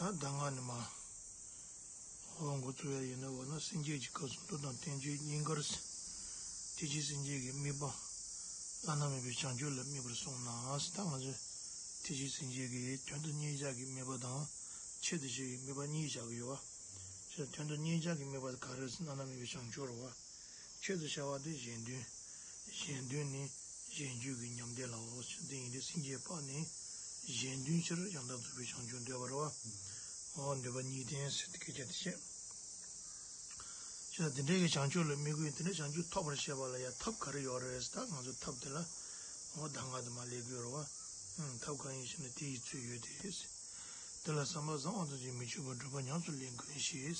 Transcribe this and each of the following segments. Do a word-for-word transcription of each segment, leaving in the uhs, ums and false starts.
ད་གདམས་ངག་ནི་མ། འོ་འགོ་ཚུགས་ཡ་ཡིན་ན་འོ་ན་སེམས་བསྐྱེད་ཀྱི་སྐབས་སུ་མདོ་དང་བསྟན་བཅོས་གཉིས་ཀར། ཐེག་ཆེན་སེམས་བསྐྱེད་ཀྱི་དམིགས་པ། བླ་ན་མེད་པའི་བྱང་ཆུབ་ལ་དམིགས་པར་གསུངས་ན། ད་ང་ཚོས་ཐེག་ཆེན་སེམས་བསྐྱེད་ཀྱི་དོན་དུ་གཉེར་བྱ་གི་དམིགས་པ་དང་། ཆེད་དུ་བྱ་གི་དམིགས་པ་གཉིས་བཞག་གི་ཡོད་པ། དོན་དུ་གཉེར་བྱ་གི་དམིགས་པ་དེ་ག་རེ་ཟེར་ན་བླ་ན་མེད་པའི་བྱང་ཆུབ་རེད་པ། ཆེད་དུ་བྱ་བ་དེ་གཞན་དོན། གཞན་དོན་ནི་གཞན་རྒྱུད་ཀྱི་ཉམས་ལྡན་ལའོ། དེ་ཡིན་དུས་སེམས་བསྐྱེད་སྤངས་ནས་གཞན་དོན་ཕྱིར་ཡང་དག་རྫོགས་པའི་བྱང་ཆུབ་འདོད་པ་རེད་པ། འོ་འདོད་པ་གཉིས་ལྡན་ཟེར་དེ་སྐད་ཆ་དེ་བཤད། ཞེས་དེ་འདྲའི་གི་བྱང་ཆུབ་ལ་དམིགས་དགོས། དེ་འདྲའི་བྱང་ཆུབ་ཐོབ་པར་བྱེད་པ་ལ་ཡང་ཐབས་ག་རེ་ཡོད་རེད་ཟེར། ད་ང་ཚོ་ཐབས་དེ་ལ་འོ་གདམས་ངག་དེ་མར་སླེབས་ཀྱི་ཡོད་རེད་པ། ཐབས་གང་ཡིན་ཞེ་ན་དེ་ཡི་ཚུལ་ཡོད་དེ། དེ་ལ་བསམ་པ་བཟང་བ་ཙམ་གྱིས་མི་ཆོག་པར་སྒྲུབ་པ་ཉམས་སུ་ལེན་དགོས་ཤེས།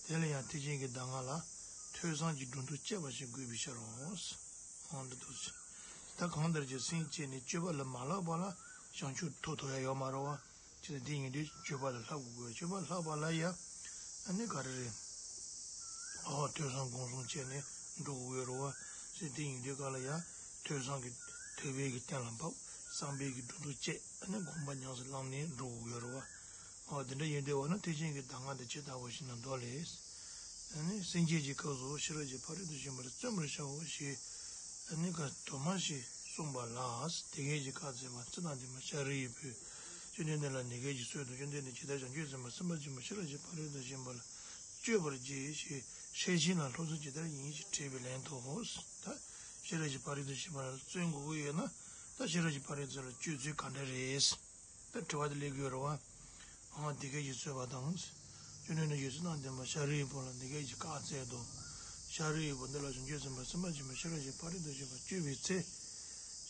དེ་ལ་ཡང་ཐེག་ཆེན་གྱི་གདམས་ངག་ལ་ཐོས་བསམ་གྱི་སྒྲོ་འདོགས་བཅད་པ་ཞིག་དགོས་པའི་ཕྱིར་རོ། འོ་འདི་འདུག་ཟེར། ད་གང་ལྟར་ཀྱང་སེམས་བསྐྱེད་ནས་སྤྱོད་པ་ལ་མ་བསླབས་པ་ལ་བྱང་ཆུབ་ཐོབ་ཐུབ་ཡ་ཡོད་མ་རེད་པ། ཅི་ལྟར་དེ་ཡིན་དུས་སྤྱོད་པ་ལ་བསླབ་དགོས། སྤྱོད་པ་བསླབ་པ་ལ་ཡ། ཨ་ནི་ག་རེ་རེད། ཨོ་ཐོས་བསམ་སྒོམ་གསུམ་བྱས་ནས་འགྲོ་དགོས་ཡོད་རེད་པ། ཟེར་དེ་ཡིན་དུས་ག་ལ་ཡ། ཐོས་བསམ་གྱི་ཐོས་པའི་གི་གཏན་ལ་ཕབ། བསམ་པའི་གི་སྒྲོ་འདོགས་བཅད། ཨ་ནི་སྒོམ་པ་ཉམས་སུ་བླངས་ནས་འགྲོ་དགོས་ཡོད་རེད་པ། ཨོ་དེ་འདྲ་ཡིན་དུས་འོ་ན་ཐེག་ཆེན་གྱི་གདམས་ངག་དེ་ཇི་ལྟ་བུ་ཞིག་ན་མདོ་ལས། ཨ་ནི་སེམས་བསྐྱེད་ཀྱི་སྐབས་སུ་ཤེས་རབ་ཀྱི་ཕ་རོལ་ཏུ་ཕྱིན་པ་ལ་བརྩོན་པར་བྱའོ་ཞེས། ཨ་ནི་ག་དོན་མ་ཞིག་གསུངས་པ་ལ། དེ་སྐད་ཅེས་བཀའ་སྩལ་པ། ཚེ་དང་ལྡན་པ་ཤཱ་རིའི་བུས། བཅོམ་ལྡན་འདས་ལ་འདི་སྐད་ཅེས་གསོལ་ཏོ། བཅོམ་ལྡན་འདས་ཇི་ལྟར་བྱང་ཆུབ་སེམས་དཔའ་སེམས་དཔའ་ཆེན་པོ་ཤེས་རབ་ཀྱི་ཕ་རོལ་ཏུ་ཕྱིན་པ་ལ་སྤྱོད་པར་བགྱི་ཞེས་ཤེར་ཕྱིན་ལ་སློབ་ཚུལ་ཇི་ལྟར་ཡིན་ཞེས་དྲིས་པའི་ལན་དུ། ད་ཤེས་རབ་ཀྱི་ཕ་རོལ་ཏུ་ཕྱིན་པ་ལ་བརྩོན་དགོས་ཀྱི་ཡོད་ན། ད་ཤེས་རབ་ཀྱི་ཕ་རོལ་ཏུ་ཕྱིན་པ་ལ་སྤྱོད་ཚུལ་ག་འདྲ་རེད། ད་དྲི་བ་དེ་སླེབས་ཀྱི་ཡོད་རེད་པ། འོ་འདི་སྐད་ཅེས་གསོལ་པ་དང་། བཅོམ་ལྡན་འདས་ཀྱིས་ཚེ་དང་ལྡན་པ་ཤཱ་རིའི་བུ་ལ་འདི་སྐད་ཅེས་བཀའ་སྩལ་ཏོ། ཤཱ་རིའི་བུ། འདི་ལ་བྱང་ཆུབ་སེམས་དཔའ་སེམས་དཔའ་ཆེན་པོ་ཤེས་རབ་ཀྱི་ཕ་རོལ་ཏུ་ཕྱིན་པ་སྤྱོད་པའི་ཚེ།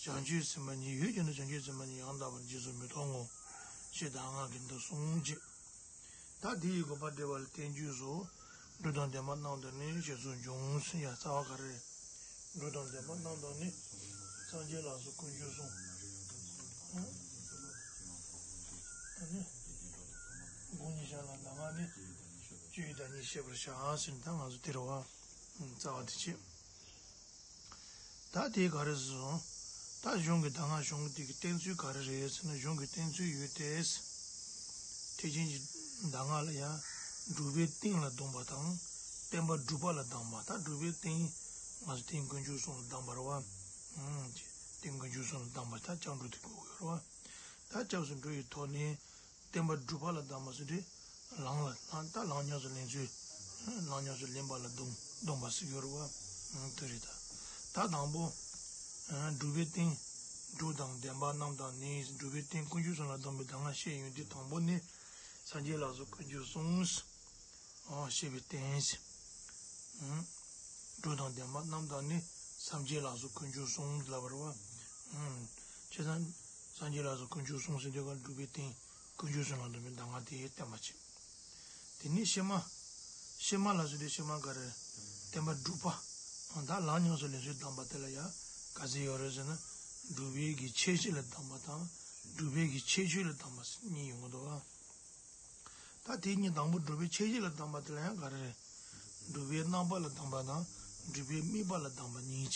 བྱང་ཆུབ་སེམས་དཔའ་ཉིད་ཡུལ་གྱི་ནི་བྱང་ཆུབ་སེམས་དཔའ་ཉིད་ཡང་དག་པར་རྗེས་སུ་མི་མཐོང་ངོ་། ཞེས་གདམས་ངག་གི་མདོ་གསུངས་ཀྱི། ད་དེ་ཡི་དགོངས་པ་འགྲེལ་བ་ལ་བསྟན་བཅོས་སུ། འབྲུ་དང་ལྡན་པ་རྣམས་དང་ནི་ཞེས་སུ་འབྱུང་ཟེར་ཡ་རྩ་བ་ག་རེ། འབྲུ་དང་ལྡན་པ་རྣམས་དང་ནི། སངས་རྒྱས་ལ་སོགས་དཀོན་མཆོག་གསུམ། ཨ་ནི། དགུང་ཉི་ཤར་ལ་གདམས་ངག་ནི། བཅུ་ཡི་བདག་ཉིད་ཤེས་པར་བྱ་ཟེར་ད་ང་ཚོ་དེ་རེད་པ། རྩ་བ་དེ་བྱེད། ད་དེ་ག་རེ་ཟེར་སོང་། ད་གཞུང་གི་གདམས་ངག་གཞུང་དེ་གི་བསྟན་ཚུལ་ག་རེ་རེད་ཟེར་ན། གཞུང་གི་བསྟན་ཚུལ་ཡོད་དེ། ཐེག་ཆེན་གྱི་གདམས་ངག་ལ་ཡང་སྒྲུབ་པའི་རྟེན་ལ་གདམས་པ་དང་། བསྟན་པ་སྒྲུབ་པ་ལ་གདམས་པ། ད་སྒྲུབ་པའི་རྟེན། ང་ཚོ་རྟེན་དཀོན་མཆོག་གསུམ་ལ་གདམས་པ་རེད་པ། རྟེན་དཀོན་མཆོག་གསུམ་ལ་གདམས་པ་ད་སྐྱབས་འགྲོ་དེ་དགོས་ཀྱི་ཡོད་རེད་པ། ད་སྐྱབས་སུ་འགྲོ་བའི་ཐོག་ནས། བསྟན་པ་སྒྲུབ་པ་ལ་གདམས་པ་ཟེར་དུས། ལམ་ལ་ལམ་ད་ལམ་ཉམས་སུ་ལེན་ཚུལ། ལམ་ཉམས་སུ་ལེན་པ་ལ་གདམས་གདམས་པ་ཟེར་གྱི་ཡོད་རེད་པ། དེ་རེད་ད། ད་དང་པོ། སྒྲུབ་པའི་རྟེན། འབྲུ་དང་ལྡན་པ་རྣམས་དང་ནི། སྒྲུབ་པའི་རྟེན་དཀོན་མཆོག་གསུམ་ལ་གདམས་པའི་གདམས་ངག་བཤད་ཡོང་དུས་དང་པོ་ནི། སངས་རྒྱས་ལ་སོགས་དཀོན་མཆོག་གསུམ། ཞེས་པའི་རྟེན། འབྲུ་དང་ལྡན་པ་རྣམས་དང་ནི། སངས་རྒྱས་ལ་སོགས་དཀོན་མཆོག་གསུམ་ལབ་པ་རེད་པ། བྱས་ཙང་། སངས་རྒྱས་ལ་སོགས་དཀོན་མཆོག་གསུམ་ཟེར་དུས་ཀ་སྒྲུབ་པའི་རྟེན། དཀོན་མཆོག་གསུམ་ལ་གདམས་པའི་གདམས་ངག་དེ་བསྟན་པ་བྱེད། དེ་ནས་ཕྱི་མ། ཕྱི་མ་ལ་ཟེར་དུས་ཕྱི་མ་ག་རེ། བསྟན་པ་སྒྲུབ་པ། ད་ལམ་ཉམས་སུ་ལེན་ཚུལ་གདམས་པ་དེ་ལ་ཡང་ག་ཚོད་ཡོད་རེད་ཟེར་ན། སྒྲུབ་པའི་གི་ཁྱད་ཆོས་ལ་གདམས་པ་དང་། སྒྲུབ་པའི་གི་ཁྱད་ཆོས་ལ་གདམས་པ་གཉིས་ཡོང་གི་འདུག་ག་ད་དེ་གཉིས་དང་པོ་སྒྲུབ་པའི་ཁྱད་ཆོས་ལ་གདམས་པ་དེ་ལ་ཡང་ག་རེ་རེད། སྒྲུབ་པའི་རྣམ་པ་ལ་གདམས་པ་དང་སྒྲུབ་པའི་དམིགས་པ་ལ་གདམས་པ་གཉིས་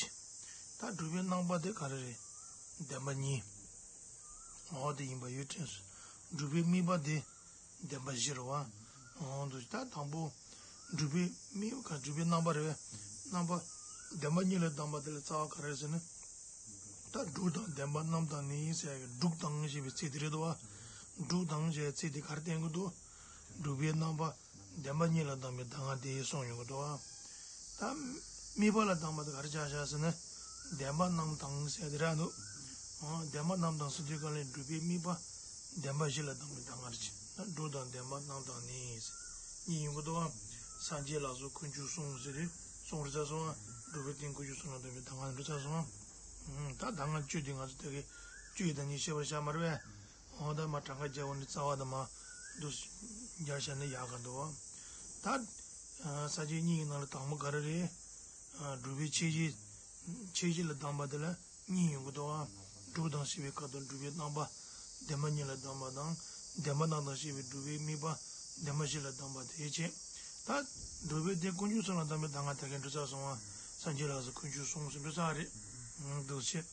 བྱས། ད་སྒྲུབ་པའི་རྣམ་པ་དེ་ག་རེ་རེད། བདེན་པ་གཉིས། འོ་དེ་ཡིན་པ་ཡོད་དྲན་སོང་། སྒྲུབ་པའི་དམིགས་པ་དེ། བདེན་པ་བཞི་རེད་པ། འོ་འདུག་ད་དང་པོ། སྒྲུབ་པའི་དམིགས་ག་སྒྲུབ་པའི་རྣམ་པ་རེད་པས། རྣམ་པ། བདེན་པ་གཉིས་ལ་གདམས་པ་དེ་ལ་རྩ་བ་ག་རེ་ཟེར་ན། ད་འབྲུ་དང་ལྡན་པ་རྣམས་དང་ནི་ཟེར་ཡ་གི་འབྲུ་དང་ཞེས་པའི་ཚིག་དེ་རེད་དོ། འབྲུ་དང་ཞེས་པའི་ཚིག་དེ་ག་རེ་བསྟན་གྱི་འདུག་སྒྲུབ་པའི་རྣམ་པ། བདེན་པ་གཉིས་ལ་གདམས་པའི་གདམས་ངག་དེ་གསུངས་ཡོང་གི་འདུག་ད། དམིགས་པ་ལ་གདམས་པ་དེ་ག་རེ་ཆགས་བཞག་ཟེར་ན། བདེན་པ་རྣམས་དང་ཟེར་དེ་རེད་འདུག་བདེན་པ་རྣམས་དང་ཟེར་དུས་ག་ལ་སྒྲུབ་པའི་དམིགས་པ། བདེན་པ་བཞི་ལ་གདམས་པའི་གདམས་ངག་རེད། ད་འབྲུ་དང་ལྡན་པ་རྣམས་དང་ནི། གཉིས་ཡོང་གི་འདུག་བ། སངས་རྒྱས་ལ་སོགས་དཀོན་མཆོག་གསུམ་ཟེར་རེད། གསུམ་རེད་ཚར་སོང་ང་། སྒྲུབ་པའི་རྟེན་དཀོན་མཆོག་གསུམ་ལ་གདམས་པའི་གདམས་ངག་རེད་ཚར་སོང་ང་། ད་གདམས་ངག་བཅུ་དེ་ང་ཚོ་ད་གི་བཅུ་ཡི་བདག་ཉིད་ཤེས་པར་བྱ་མ་རེད་པས། འོ་ད་མ་གྲངས་ཀ་རྒྱག་འོ་ནི་རྩ་བ་དང་མ་འདུག་རྒྱག་བྱ་ནི་ཡག་ག་འདུག་བ། ད། ས་བཅད་གཉིས་ཀྱི་ནང་ལ་དང་པོ་ག་རེ་རེད། སྒྲུབ་པའི་ཁྱད་ཆོས། ཁྱད་ཆོས་ལ་གདམས་པ་དེ་ལ། གཉིས་ཡོང་གི་འདུག་ཨ། འབྲུ་དང་ཞེས་པའི་སྐབས་དུ་སྒྲུབ་པའི་རྣམ་པ། བདེན་པ་གཉིས་ལ་གདམས་པ་དང་། བདེན་པ་རྣམས་དང་ཞེས་པའི་སྒྲུབ་པའི་དམིགས་པ། བདེན་པ་བཞི་ལ་གདམས་པ་དེ་བྱས། ད། སྒྲུབ་པའི་རྟེན་དཀོན་མཆོག་གསུམ་ལ་གདམས་པའི་གདམས་ངག་དེ་གའི་འགྲོ་ཚར་སོང་བ། སངས་རྒྱས་ལ་སོགས་དཀོན་མཆོག་གསུམ་ཟེར་འགྲོ་ཚར་རེད། འདུག་བྱས།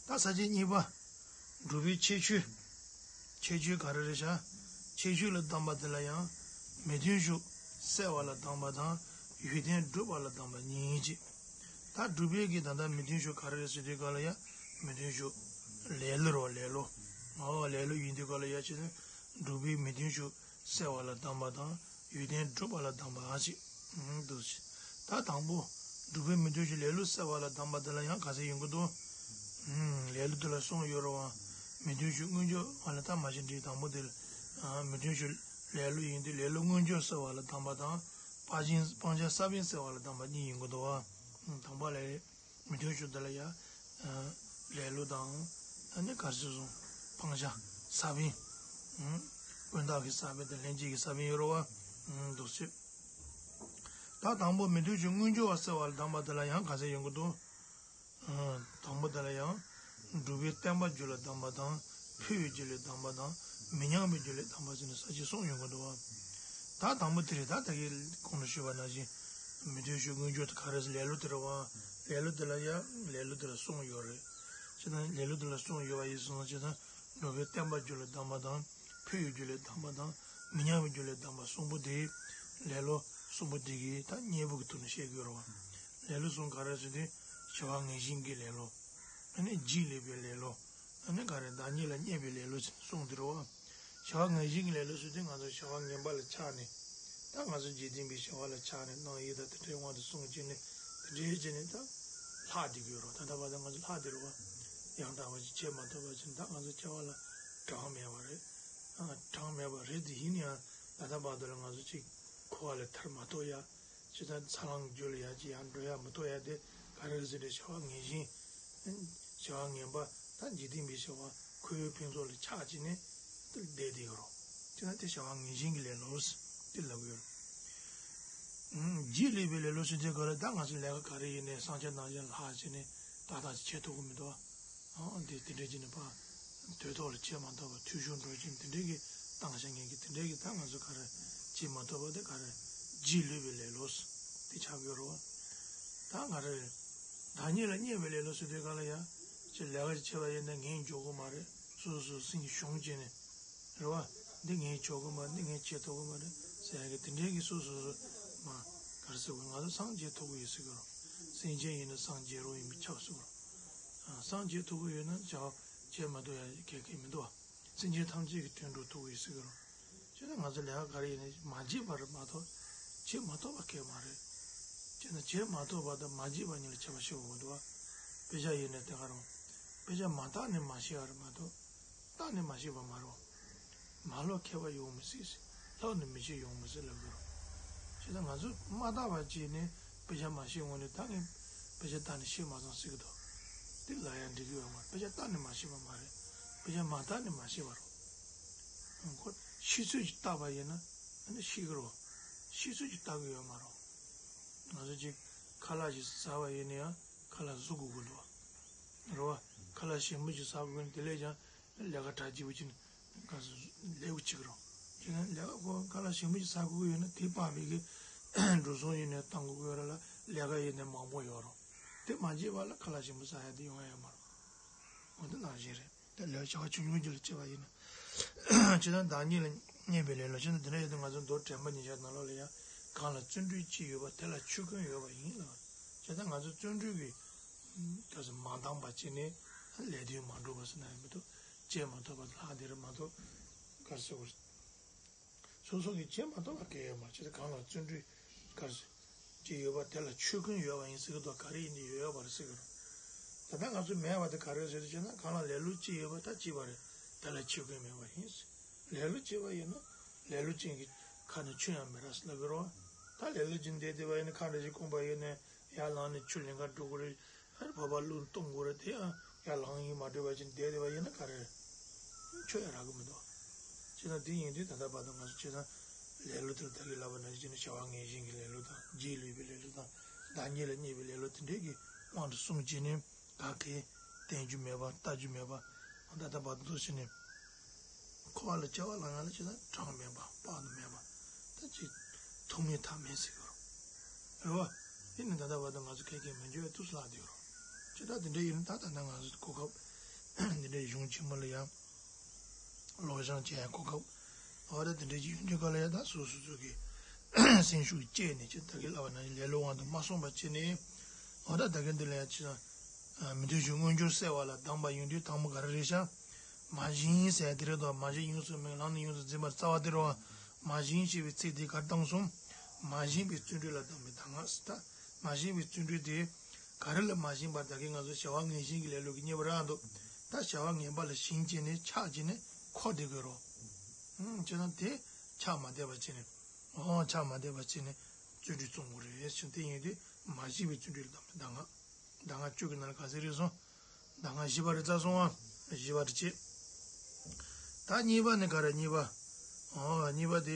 ད་ས་བཅད་གཉིས་པ། སྒྲུབ་པའི་ཁྱད་ཆོས། ཁྱད་ཆོས་ག་རེ་རེད་ཤག་ཁྱད་ཆོས་ལ་སྡོམ་པ་དེ་ལ་ཡང་མི་མཐུན་ཕྱོགས་སེལ་བ་ལ་སྡོམ་པ་དང་ཡོན་ཏན་སྒྲུབ་པ་ལ་སྡོམ་པ་གཉིས་ཡིན་གཅིག་ད་སྒྲུབ་པའི་གི་ད་ལྟ་མི་མཐུན་ཕྱོགས་ག་རེ་རེད་ཟེར་དུས་ག་ལ་ཡང་མི་མཐུན་ཕྱོགས་ལེ་ལོ་རོ་ལེ་ལོ། ཨོ་ལེ་ལོ་ཡིན་དུས་ག་ལ་ཡང་ཅི་ནས་སྒྲུབ་པའི་མི་མཐུན་ཕྱོགས་སེལ་བ་ལ་སྡོམ་པ་དང་ཡོན་ཏན་སྒྲུབ་པ་ལ་སྡོམ་པ་ཨ་ཅིག་ཨང་འདུག་ཅིག་ད་དང་པོ་སྒྲུབ་པའི་མི་མཐུན་ཕྱོགས་ལེ་ལོ་སེལ་བ་ལ་སྡོམ་པ་དེ་ལ་ཡང་ག་ཚད་ཡོང་གི་འདུག་ཨང་ལེ་ལོ་དེ་ལ་གསུམ་ཡོད་རེད་བ། མི་མཐུན་ཕྱོགས་མངོན་གྱུར་བ་ལ་ད་མ་གཞི་འདྲིས་དང་པོ་དེ་ལ་ཨང་མི་མཐུན་ཕྱོགས་ལེ་ལོ་ཡིན་དུས་ལེ་ལོ་མངོན་གྱུར་སེལ་བ་ལ་སྡོམ་པ་དང་སྤང་བྱ་སྤང་བྱ་ས་བོན་སེལ་བ་ལ་སྡོམ་པ་གཉིས་ཡོང་གི་འདུག་བ། ཨང་དང་པོ་ལ་རེད། མི་མཐུན་ཕྱོགས་འདི་ལ་ཡང་ལེ་ལོ་དང་ཨ་ནི་ག་རེ་ཟེར་སོང་སྤང་བྱ་ས་བོན། ཀུན་བརྟགས་ཀྱི་ས་བོན་དང་ལྷན་སྐྱེས་ཀྱི་ས་བོན་ཡོད་རེད་བ། འདུག་སེ། ད་དང་པོ་མི་མཐུན་ཕྱོགས་མངོན་གྱུར་བ་སེལ་བ་ལ་སྡོམ་པ་འདི་ལ་ཡང་ག་ཚད་ཡོང་གི་འདུག་དང་པོ་དེ་ལ་ཡང་སྒྲུབ་པའི་བསྟན་པ་རྒྱུད་ལ་སྡོམ་པ་དང་འཕོས་པའི་རྒྱུད་ལ་སྡོམ་པ་དང་མི་མཉམ་པའི་རྒྱུད་ལ་སྡོམ་པ་ཟེར་ནས་ས་བཅད་གསུམ་ཡོང་གི་འདུག་བ། ད་དང་པོ་དེ་རེད། ད་ད་གིན་གོང་དུ་ཞུས་པ་ནང་བཞིན་མི་མཐུན་ཕྱོགས་མངོན་གྱུར་དེ་ག་རེ་ཟེར་ལེ་ལོ་དེ་རེད་བ། ལེ་ལོ་དེ་ལ་ཡང་ལེ་ལོ་དེ་ལ་གསུམ་ཡོད་རེད། ཅེ་ན་ལེ་ལོ་དེ་ལ་གསུམ་ཡོད་པ་ཡིན་སོང་ཅེ་ན་སྒྲུབ་པའི་བསྟན་པ་རྒྱུད་ལ་སྡོམ་པ་དང་འཕོས་པའི་རྒྱུད་ལ་སྡོམ་པ་དང་མི་མཉམ་པའི་རྒྱུད་ལ་སྡོམ་པ་གསུམ་པོ་དེ་ལེ་ལོ་གསུམ་པོ་དེ་གི་ད་གཉེན་པོ་གི་ཐོག་ནས་བཤད་དགོས་རེད་བ། ལེ་ལོ་གསུམ་ག་རེ་ཟེར་དུས་བྱ་བ་ངན་ཞེན་གྱི་ལེ་ལོ། ཨ་ནི་རྗེས་ལུས་པའི་ལེ་ལོ། ཨ་ནི་ག་རེ་བདག་ཉིད་ལ་བརྙས་པའི་ལེ་ལོ་ཟེར་གསུངས་འདུག་རོ། བྱ་བ་ངན་ཞེན་གྱི་ལེ་ལོ་ཟེར་དུས་ང་ཚོ་བྱ་བ་ངན་པ་ལ་ཆགས་ནས། ད་ང་ཚོ་འཇིག་རྟེན་པའི་བྱ་བ་ལ་ཆགས་ནས་རྣམ་གཡེང་དང་དེ་འདྲའི་དབང་དུ་སོང་བྱས་ནས་དེ་འདྲའི་བྱས་ནས་ད་ལྷག་བསྡད་ཀྱི་ཡོད་རོ། ད་ལྟ་བར་དུ་ང་ཚོ་ལྷག་བསྡད་རོ་བ། ཡང་དག་པ་ཅིག་བྱེད་མ་ཐུབ་པ་བྱས་ནས་ད་ང་ཚོ་བྱ་བ་ལ་གྲངས་མེད་པ་རེད། ཨ་གྲངས་མེད་པ་རེད་དེ་ཡིན་ཡང་ད་ལྟ་བར་དུ་ལ་ང་ཚོ་ཅིག་འཁོར་བ་ལས་ཐར་མ་ཐུབ་ཡ། ཇི་ལྟར་འཚར་ལོངས་རྒྱུ་ལ་ཡར་ཅིག་ཡར་འགྲོ་ཡ་མི་ཐུབ་ཡ་དེ་ག་རེ་ཟེར་ཏེ་བྱ་བ་ངན་ཞེན། བྱ་བ་ངན་པ་ད་འཇིག་རྟེན་པའི་བྱ་བ་ཁོ་བོའི་ཕུན་ཚོགས་ལ་ཆགས་ཀྱི་ནས་དེ་བསྡད་དེ་ཡོད་རོ། དེ་ན་དེ་བྱ་བ་ངན་ཞེན་གྱི་ལེ་ལོ་དེ་ལབ་ཡོད་རོ། རྗེས་ལུས་པའི་ལེ་ལོ་ཟེར་དེ་ག་རེ་ད་ང་ཚོ་ལས་ཀ་ག་རེ་ཡིན་ནའི་བསམ་འཆར་གནང་འཆར་ལྷག་བྱས་ནས་ཏག་ཏག་ཅིག་བྱེད་ཐུབ་ཀྱི་མི་འདུག་ཨ། འདི་དེ་འདྲ་བྱས་ནས་ཕར་དུས་ཐོག་ལ་བྱེད་མ་ཐུབ་པ་འཐུས་ཤོར་འགྲོ་བཞིན་དེ་འདྲའི་གི་བཏང་བཞག་མཁན་གྱི་དེ་འདྲའི་གི་ད་ང་ཚོ་ག་རེ་བྱེད་མ་ཐུབ་པ་དེ་ག་རེ་རྗེས་ལུས་པའི་ལེ་ལོ་དེ་ཆགས་ཡོད་རེད་བ། ད་ག་རེ་རེད། བདག་ཉིད་ལ་བརྙས་པའི་ལེ་ལོ་ཟེར་དུས་ག་ལ་ཡ་ཅིག་ལས་ཀ་ཅིག་བྱས་པ་ཡིན་ན་ངས་འཇོག་གི་མ་རེད། སོ་སོ་སེམས་ཀྱི་གཞུང་བྱས་ནས་རེད་བ། འདི་ངས་འཇོག་གི་མ་རེད། འདི་ངས་བྱེད་ཐུབ་གི་མ་རེད་ཟེར་ཡ་གི་དེ་འདྲའི་གི་སོ་སོ་སོ་མ་ག་རེ་ཟེར་དགོས། ང་ཚོ་སངས་རྒྱས་ཐུབ་གི་ཡོད་ཟེར་གི་རོ། སེམས་ཅན་ཡིན་ན་སངས་རྒྱས་རོགས་ཡིན་པས་ཁྱབ་ཟེར་གི་རོ། སངས་རྒྱས་ཐུབ་གི་ཡོད་ན་བྱ་བ་བྱེད་མ་ཐུབ་ཡ་གལ་གལ་མི་འདུག་བ། སེམས་ཅན་ཐམས་ཅད་ཀྱི་དོན་འགྲུབ་ཐུབ་ཀྱི་ཡོད་ཟེར་གི་རོ། བྱས་ན་ང་ཚོ་ལས་ཀ་ག་རེ་ཡིན་ན་མ་བྱས་པ་རེད་མ་གཏོགས་བྱེད་མ་ཐུབ་པ་གལ་མ་རེད། བྱས་ན་བྱེད་མ་ཐུབ་པ་དང་མ་བྱས་པ་གཉིས་ལ་ཁྱད་པར་ཤེས་དགོས་འདུག་བ། དཔེ་ཆ་ཡིན་ན་དེ་ག་རང་། དཔེ་ཆ་མ་བལྟས་ནས་མ་ཤེས་པ་རེད་མ་གཏོགས། བལྟས་ནས་མ་ཤེས་པ་མ་རེད། མ་ལྷོད་མཁས་པ་ཡོང་མི་སྲིད། ལྷོད་ནས་མི་ཤེས་ཡོང་མི་སྲིད་ལབ་ཀྱི་རེད། བྱས་ཙང་ང་ཚོ་མ་བལྟས་པ་བྱས་ནས་དཔེ་ཆ་མ་ཤེས་སྔོན་ནས་ད་ངས་དཔེ་ཆ་བལྟས་ནས་ཤེས་མ་སོང་ཟེར་གྱི་འདུག་དེ་ལབ་ཡ་འགྲིག་གི་ཡོད་མ་རེད། དཔེ་ཆ་བལྟས་ནས་མ་ཤེས་པ་མ་རེད། དཔེ་ཆ་མ་བལྟས་ནས་མ་ཤེས་པ་རེད། ཁོ་ཤེས་ཚོད་ཅིག་བལྟས་པ་ཡིན་ན་ཨ་ནི་ཤེས་ཀྱི་རེད། ཤེས་ཚོད་ཅིག་བལྟ་གི་ཡོད་མ་རེད། ང་ཚོ་ཅིག་ཁ་ལག་ཅིག་ཟ་བ་ཡིན་ན་ཡང་ཁ་ལག་བཟོ་དགོས་ཀྱི་འདུག་རེད་བ། ཁ་ལག་ཞིམ་པོ་ཅིག་ཟ་དགོས་ན་དེ་ལས་ཀྱང་ལས་ཀ་གྲ་རྒྱས་པོ་ཅིག་ག་ཚོད་ལས་པོ་ཅིག་རོ། དེ་ནས་ལས་ཀ་ཁོ་ཁ་ལག་ཞིམ་པོ་ཅིག་ཟ་དགོས་ཀྱི་ཡོད་ན་དེ་སྤར་བའི་གི་འགྲོ་སོང་ཡིན་ནའི་བཏང་དགོས་ཀྱི་ཡོད་ར་ལ་ལས་ཀ་ཡིན་ནའི་མང་པོ་ཡོད་རོ། དེ་མ་བྱས་པ་ལ་ཁ་ལག་ཞིམ་པོ་ཟ་ཡ་དེ་ཡོང་ཡ་ཡོད་མ་རེད། འོ་དེ་ནང་བཞིན་རེད། དེ་ལས་བྱ་བ་ཆུང་ཆུང་ཅིག་ལ་བྱེད་པ་ཡིན་ན། ཇི་ལྟར་བདག་ཉིད་ལ་བརྙས་པའི་ལས་ལ་ཇི་ལྟར་འདི་འདྲ་ཡོད་དུས་ང་ཚོ་མདོ་དྲན་པ་ཉིན་ཞག་ནང་ལོགས་ལ་ཡང་གང་ལ་བརྩོན་འགྲུས་ཅི་ཡོད་པ་དེ་ལ་ཆོས་ཀུན་ཡོད་པ་ཡིན་ལ། ཇི་ལྟར་ང་ཚོ་བརྩོན་འགྲུས་ཀྱིས་ག་ཚོད་མ་འདང་བ་བྱས་ནས་ལས་དོན་མ་འགྲུབ་པ་ཟེར་ན་ཡང་མི་འདུག་བྱེད་མ་ཐུབ་པ་ལྷག་དེ་རེད་མ་གཏོགས་ག་ཟེར་བ། སོ་སོ་གིས་བྱེད་མ་ཐུབ་པ་གལ་ཡོད་མ་རེད། ཅི་སྟེ་གང་ལ་བརྩོན་འགྲུས་ག་རེ་ཅི་ཡོད་པ་དེ་ལ་ཆོས་ཀུན་ཡོད་པ་ཡིན་ཟེར་གི་འདུག་ག་རེ་ཡིན་དེ་ཡོད་ཡོད་པ་རེད་ཟེར་གི་རེད། ད་ལྟ་ང་ཚོ་མེད་པ་དེ་ག་རེ་ཟེར་ཟེར་ན་གང་ལ་ལེ་ལོ་ཅི་ཡོད་པ་ད་ཅི་བ་རེད། དེ་ལ་ཆོས་ཀུན་མེད་པ་ཡིན། ལེ་ལོ་ཅི་བ་ཡིན་ན་ལེ་ལོ་ཅན་གྱི་ཁ་ནས་ཆོས་ཡང་མི་རག་ཟེར་ལབ་གི་རེད་བ། ད་ལེ་ལོ་ཅན་བསྡད་བསྡད་པ་ཡིན་ན་ཁ་འདྲ་ཞིག་སྐོམ་པ་ཡིན་ནས་ཡར་ལངས་ནས་ཆུ་ལེན་ག་འགྲོ་གི་རེད། ཨ་ནི་བབ་པ་བླུགས་གཏོང་དགོས་རེད་དེ་ཡང་ཡར་ལངས་ཡིན་མ་འགྲོ་བ་ཅིག་བསྡད་བསྡད་པ་ཡིན་ན་ག་རེ་རེད། ཆོས་ཡང་རག་གི་མི་འདུག་བྱས་ན་དེ་ཡིན་དུས་ད་ལྟ་བར་དུ་ང་ཚོ་བྱས་ན་ལེ་ལོ་དེར་ད་གིན་ལབ་པ་ནང་བཞིན་བྱ་བ་ངན་ཞེན་གྱི་ལེ་ལོ་དང་རྗེས་ལུས་པའི་ལེ་ལོ་དང་བདག་ཉིད་ལ་བརྙས་པའི་ལེ་ལོ་དེ་འདྲས་ཀྱི་དབང་དུ་སོང་བྱས་ནས་ག་གེ་བསྟན་རྒྱུ་མེད་པ་ལྟ་རྒྱུ་མེད་པ་ད་ལྟ་བར་དུ་བྱས་ནས། འཁོར་བ་ལ་སྐྱེ་བ་ལ་ཡང་ལ་ཅི་ལ་གྲངས་མེད་པ་དཔག་ཏུ་མེད་པ། ད་ཅི་ཐུག་མེད་ཐག་མེད་ཟེར་གི་རོ། རེད་བ། དེ་ནི་ད་ལྟ་བར་དུ་ང་ཚོ་ཁ་སྐད་མི་འཇོག་པའི་དུས་སུ་ལྷག་བསྡད་ཡོད་རོ། ཅི་ད་དེ་འདྲ་ཡིན་ན་ད་ད་ནང་ང་ཚོ་གོ་སྐབས་འདི་འདྲའི་གཞུང་ཆེན་མོ་ལ་ཡང་ ལོ་ཞང་བྱས་གོ་སྐབས། འོ་ད་དེ་འདྲ་ཅིག་ཡོང་དུས་ག་ལ་ཡ་ད་སོ་སོ་སོ་གི་སེམས་ཤུགས་བསྐྱེད་ནས་ཅི་ད་གི་ལབ་པ་ན་ལེ་ལོ་དབང་དུ་མ་སོང་བ་བྱས་ནས། འོ་ད་ད་གི་འདི་ལ་ཡ་ཅི་ན་མི་མཐུན་ཕྱོགས་མངོན་གྱུར་གསལ་བ་ལ་སྡང་བ་ཡོང་དུས་དང་པོ་ག་རེ་རེད་ཤག་མ་བྱིན་ཟེར་དེ་རེད་དོ། མ་བྱིན་ཡོངས་སུ་མི་ལམ་ནི་ཡོངས་སུ་འཛིན་པར་རྩ་བ་དེ་རེད་བ། མ་བྱིན་ཞེས་པའི་ཚིག་དེ་གར་བཏང་སོང་། མ་བྱིན་པའི་བརྩོན་འགྲུས་ལ་སྡང་བའི་གདམས་ངག་ཟེར། ད་མ་བྱིན་པའི་བརྩོན་འགྲུས་དེ་ག་རེ་ལ་མ་བྱིན་པར་ད་གིན་ང་ཚོ་བྱ་བ་ངན་ཞེན་གྱི་ལེ་ལོ་གི་རྙེད་པ་རག་འདུག་ད་བྱ་བ་ངན་པ་ལ་ཞེན་བྱས་ནས་ཆགས་བྱས་ནས་འཁོར་བསྡད་དགོས་རོ། ཨང་། བྱས་ན་དེ་ཆགས་མ་བསྡད་པ་བྱས་ནས། ཨོ་ཆགས་མ་བསྡད་པ་བྱས་ནས་བརྩོན་འགྲུས་བརྩོན་དགོས་རེད་ཟེར། དེ་ཡིན་དུས་མ་བྱིན་པའི་བརྩོན་འགྲུས་ལ་སྡང་བའི་གདམས་ངག་གདམས་ངག་བཅུ་གི་ནང་ལ་ག་ཚོད་རེད་སོང་། གདམས་ངག་བཞི་པ་རེད་ཚར་སོང་ཨ། བཞི་པ་རེད་བྱས། ད་གཉིས་པ་ནི་ག་རེ་གཉིས་པ། ཨོ་གཉིས་པ་དེ་